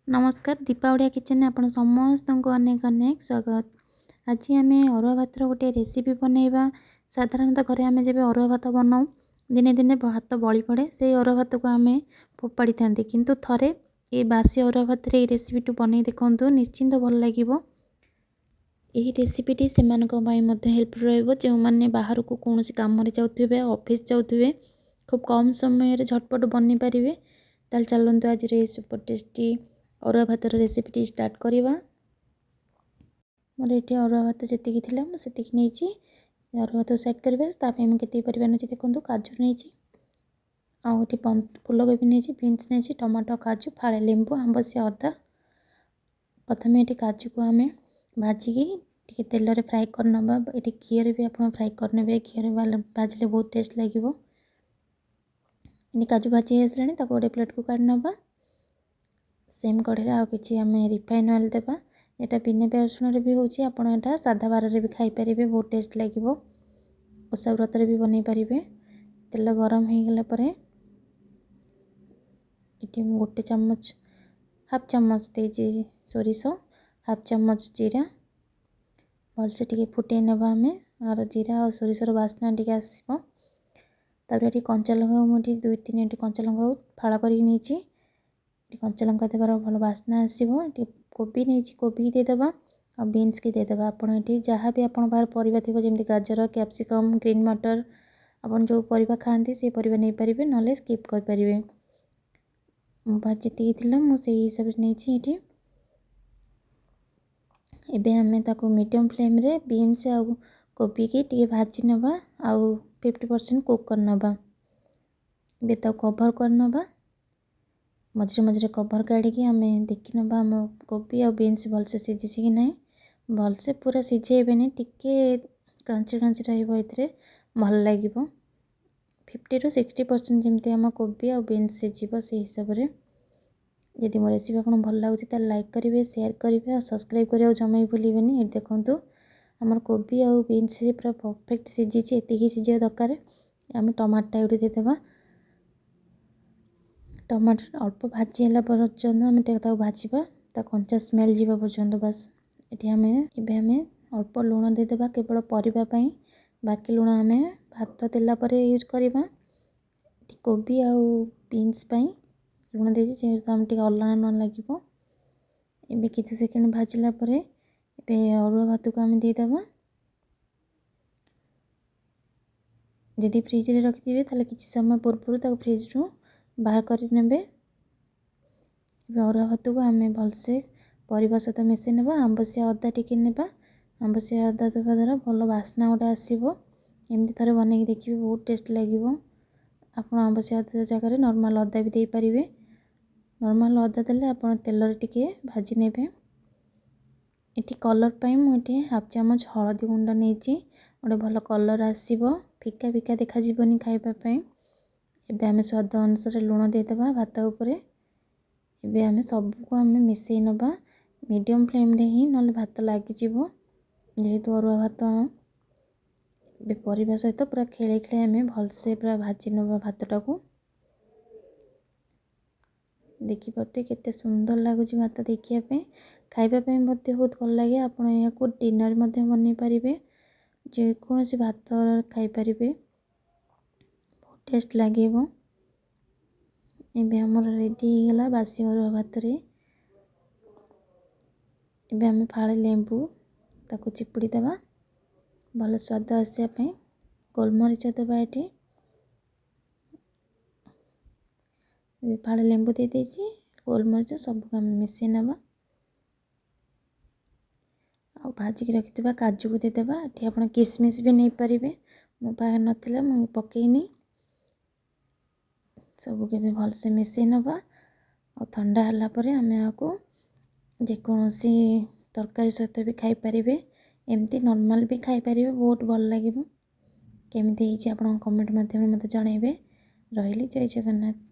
ନମସ୍କାର, ଦୀପା ଓଡ଼ିଆ କିଚେନରେ ଆପଣ ସମସ୍ତଙ୍କୁ ଅନେକ ଅନେକ ସ୍ୱାଗତ। ଆଜି ଆମେ ଅରୁଆ ଭାତର ଗୋଟିଏ ରେସିପି ବନେଇବା। ସାଧାରଣତଃ ଘରେ ଆମେ ଯେବେ ଅରୁଆ ଭାତ ବନାଉ, ଦିନେ ଦିନେ ଭାତ ବଳି ପଡ଼େ, ସେଇ ଅରୁଆ ଭାତକୁ ଆମେ ଫୋପାଡ଼ିଥାନ୍ତି। କିନ୍ତୁ ଥରେ ଏ ବାସି ଅରୁଆ ଭାତରେ ଏଇ ରେସିପିଟି ବନେଇ ଦେଖନ୍ତୁ, ନିଶ୍ଚିନ୍ତ ଭଲ ଲାଗିବ। ଏହି ରେସିପିଟି ସେମାନଙ୍କ ପାଇଁ ମଧ୍ୟ ହେଲ୍ପ ରହିବ ଯେଉଁମାନେ ବାହାରକୁ କୌଣସି କାମରେ ଯାଉଥିବେ, ଅଫିସ୍ ଯାଉଥିବେ। ଖୁବ୍ କମ୍ ସମୟରେ ଝଟପଟ ବନେଇ ପାରିବେ। ତାହେଲେ ଚାଲନ୍ତୁ, ଆଜିର ଏହି ସୁପର ଟେଷ୍ଟି ଅରୁଆ ଭାତର ରେସିପିଟି ଷ୍ଟାର୍ଟ କରିବା। ମୋର ଏଠି ଅରୁଆ ଭାତ ଯେତିକି ଥିଲା, ମୁଁ ସେତିକି ନେଇଛି। ଅରୁଆ ଭାତ ସାଇଡ଼୍ କରିବା। ତା ପାଇଁ ମୁଁ କେତିକି ପରିବା ନେଇଛି ଦେଖନ୍ତୁ। କାଜୁ ନେଇଛି, ଆଉ ଏଠି ଫୁଲକୋବି ନେଇଛି, ବିନ୍ସ ନେଇଛି, ଟମାଟୋ, କାଜୁ, ଫାଳେ ଲେମ୍ବୁ, ଆମ୍ବସିଆ ଅଦା। ପ୍ରଥମେ ଏଠି କାଜୁକୁ ଆମେ ଭାଜିକି ଟିକେ ତେଲରେ ଫ୍ରାଏ କରିନେବା। ଏଠି ଘିଅରେ ବି ଆପଣ ଫ୍ରାଏ କରିନେବେ। ଘିଅରେ ଭାଜିଲେ ବହୁତ ଟେଷ୍ଟ ଲାଗିବ। ଏଠି କାଜୁ ଭାଜି ଆସିଲାଣି, ତାକୁ ଗୋଟେ ପ୍ଲେଟ୍କୁ କାଢ଼ି ନେବା। ସେମ୍ କଢ଼େଇରେ ଆଉ କିଛି ଆମେ ରିଫାଇନ୍ ଅଏଲ୍ ଦେବା। ଏଇଟା ବିନା ପିଆଜ ରସୁଣରେ ବି ହେଉଛି, ଆପଣ ଏଇଟା ସାଧା ବାରରେ ବି ଖାଇପାରିବେ, ବହୁତ ଟେଷ୍ଟ ଲାଗିବ। ଓଷା ବ୍ରତରେ ବି ବନେଇ ପାରିବେ। ତେଲ ଗରମ ହେଇଗଲା ପରେ ଏଠି ମୁଁ ଗୋଟେ ଚାମଚ, ହାଫ୍ ଚାମଚ ଦେଇଛି ସୋରିଷ, ହାଫ୍ ଚାମଚ ଜିରା। ଭଲସେ ଟିକେ ଫୁଟେଇ ନେବା ଆମେ, ଆର ଜିରା ଆଉ ସୋରିଷର ବାସ୍ନା ଟିକେ ଆସିବ। ତାପରେ ଏଠି କଞ୍ଚା ଲଙ୍କା, ମୁଁ ଏଠି 2 3ଟି କଞ୍ଚା ଲଙ୍କାକୁ ଫାଳ କରିକି ନେଇଛି। ଏଠି କଞ୍ଚା ଲଙ୍କା ଦେବାର ଭଲ ବାସ୍ନା ଆସିବ। ଏଠି କୋବି ନେଇଛି, କୋବି ଦେଇଦେବା ଆଉ ବିନ୍ସକି ଦେଇଦେବା। ଆପଣ ଏଠି ଯାହା ବି ଆପଣଙ୍କ ପାଖରେ ପରିବା ଥିବ, ଯେମିତି ଗାଜର, କ୍ୟାପ୍ସିକମ୍, ଗ୍ରୀନ୍ ମଟର, ଆପଣ ଯେଉଁ ପରିବା ଖାଆନ୍ତି ସେ ପରିବା ନେଇପାରିବେ, ନହେଲେ ସ୍କିପ୍ କରିପାରିବେ। ମୋ ପାଖରେ ଯେତିକି ଥିଲା, ମୁଁ ସେଇ ହିସାବରେ ନେଇଛି ଏଠି। ଏବେ ଆମେ ତାକୁ ମିଡ଼ିୟମ୍ ଫ୍ଲେମ୍ରେ ବିନ୍ସ ଆଉ କୋବିକି ଟିକେ ଭାଜି ନେବା ଆଉ 50% କୁକ୍ କରିନେବା। ଏବେ ତାକୁ କଭର୍ କରିନେବା। ମଝିରେ ମଝିରେ କଭର୍ କାଢ଼ିକି ଆମେ ଦେଖିନେବା, ଆମ କୋବି ଆଉ ବିନ୍ସ ଭଲସେ ସିଝିଛି କି ନାହିଁ। ଭଲସେ ପୁରା ସିଝେଇବେନି, ଟିକେ କ୍ରଞ୍ଚି କ୍ରଞ୍ଚି ରହିବ, ଏଥିରେ ଭଲ ଲାଗିବ। 50ରୁ 60% ଯେମିତି ଆମ କୋବି ଆଉ ବିନ୍ସ ସିଝିବ, ସେଇ ହିସାବରେ। ଯଦି ମୋ ରେସିପି ଆପଣଙ୍କୁ ଭଲ ଲାଗୁଛି, ତାହେଲେ ଲାଇକ୍ କରିବେ, ସେୟାର କରିବେ ଆଉ ସବସ୍କ୍ରାଇବ୍ କରିବାକୁ ଜମା ବି ଭୁଲିବେନି। ଏଠି ଦେଖନ୍ତୁ, ଆମର କୋବି ଆଉ ବିନ୍ସ ପୁରା ପରଫେକ୍ଟ ସିଝିଛି। ଏତିକି ସିଝିବା ଦରକାର। ଆମେ ଟମାଟୋଟା ଏଇଠି ଦେଇଦେବା। ଟମାଟୋ ଅଳ୍ପ ଭାଜି ହେଲା ପର୍ଯ୍ୟନ୍ତ ଆମେ ଟିକେ ତାକୁ ଭାଜିବା, ତା କଞ୍ଚା ସ୍ମେଲ୍ ଯିବା ପର୍ଯ୍ୟନ୍ତ, ବାସ୍। ଏଠି ଆମେ ଏବେ ଆମେ ଅଳ୍ପ ଲୁଣ ଦେଇଦେବା, କେବଳ ପରିବା ପାଇଁ। ବାକି ଲୁଣ ଆମେ ଭାତ ଦେଲା ପରେ ୟୁଜ୍ କରିବା। ଏଠି କୋବି ଆଉ ବିନ୍ସ ପାଇଁ ଲୁଣ ଦେଇଛି, ଯେହେତୁ ଆମେ ଟିକେ ଅଲଣା ନ ଲାଗିବ। ଏବେ କିଛି ସେକେଣ୍ଡ ଭାଜିଲା ପରେ ଏବେ ଅରୁଆ ଭାତକୁ ଆମେ ଦେଇଦେବା। ଯଦି ଫ୍ରିଜରେ ରଖିଥିବେ, ତାହେଲେ କିଛି ସମୟ ପୂର୍ବରୁ ତାକୁ ଫ୍ରିଜରୁ ବାହାର କରି ନେବେ। ଏବେ ଅରୁଆ ଭାତକୁ ଆମେ ଭଲସେ ପରିବା ସହିତ ମିଶାଇ ନେବା। ଆମ୍ବସିଆ ଅଦା ଟିକେ ନେବା। ଆମ୍ବସିଆ ଅଦା ଦେବା ଦ୍ୱାରା ଭଲ ବାସ୍ନା ଗୋଟେ ଆସିବ। ଏମିତି ଥରେ ବନେଇକି ଦେଖିବେ, ବହୁତ ଟେଷ୍ଟ ଲାଗିବ। ଆପଣ ଆମ୍ବସିଆ ଅଦା ଜାଗାରେ ନର୍ମାଲ୍ ଅଦା ବି ଦେଇପାରିବେ। ନର୍ମାଲ୍ ଅଦା ଦେଲେ ଆପଣ ତେଲରେ ଟିକେ ଭାଜି ନେବେ। ଏଠି କଲର୍ ପାଇଁ ମୁଁ ଏଠି ହାଫ୍ ଚାମଚ ହଳଦୀ ଗୁଣ୍ଡ ନେଇଛି। ଗୋଟେ ଭଲ କଲର୍ ଆସିବ, ଫିକା ଫିକା ଦେଖାଯିବନି ଖାଇବା ପାଇଁ। ଏବେ ଆମେ ସ୍ୱାଦ ଅନୁସାରେ ଲୁଣ ଦେଇଦେବା ଭାତ ଉପରେ। ଏବେ ଆମେ ସବୁକୁ ଆମେ ମିଶାଇ ନେବା ମିଡ଼ିୟମ୍ ଫ୍ଲେମ୍ରେ ହିଁ, ନହେଲେ ଭାତ ଲାଗିଯିବ, ଯେହେତୁ ଅରୁଆ ଭାତ। ଏବେ ପରିବା ସହିତ ପୁରା ଖେଳେଇ ଖେଳେଇ ଆମେ ଭଲସେ ପୁରା ଭାଜି ନେବା ଭାତଟାକୁ। ଦେଖିପାରୁଥିବେ କେତେ ସୁନ୍ଦର ଲାଗୁଛି ଭାତ ଦେଖିବା ପାଇଁ, ଖାଇବା ପାଇଁ ମଧ୍ୟ ବହୁତ ଭଲ ଲାଗେ। ଆପଣ ଏହାକୁ ଡିନର୍ ମଧ୍ୟ ବନେଇ ପାରିବେ, ଯେକୌଣସି ଭାତ ଖାଇପାରିବେ, ବହୁତ ଟେଷ୍ଟ ଲାଗିବ। ଏବେ ଆମର ରେଡ଼ି ହେଇଗଲା ବାସି ଅରୁଆ ଭାତରେ। ଏବେ ଆମେ ଫାଳେ ଲେମ୍ବୁ ତାକୁ ଚିପୁଡ଼ି ଦେବା ଭଲ ସ୍ୱାଦ ଆସିବା ପାଇଁ। ଗୋଲମରିଚ ଦେବା ଏଠି। ଏବେ ଫାଳେ ଲେମ୍ବୁ ଦେଇଦେଇଛି, ଗୋଲମରିଚ ସବୁକୁ ଆମେ ମିଶାଇ ନେବା ଆଉ ଭାଜିକି ରଖିଥିବା କାଜୁକୁ ଦେଇଦେବା। ଏଠି ଆପଣ କିସମିସ୍ ବି ନେଇପାରିବେ, ମୋ ପାଖରେ ନଥିଲା, ମୁଁ ପକେଇନି। ସବୁକୁ ଏବେ ଭଲସେ ମିଶାଇ ନେବା ଆଉ ଥଣ୍ଡା ହେଲା ପରେ ଆମେ ଏହାକୁ ଯେକୌଣସି ତରକାରୀ ସହିତ ବି ଖାଇପାରିବେ, ଏମିତି ନର୍ମାଲ୍ ବି ଖାଇପାରିବେ, ବହୁତ ଭଲ ଲାଗିବ। କେମିତି ହେଇଛି ଆପଣ କମେଣ୍ଟ ମାଧ୍ୟମରେ ମୋତେ ଜଣାଇବେ। ରହିଲି, ଜୟ ଜଗନ୍ନାଥ।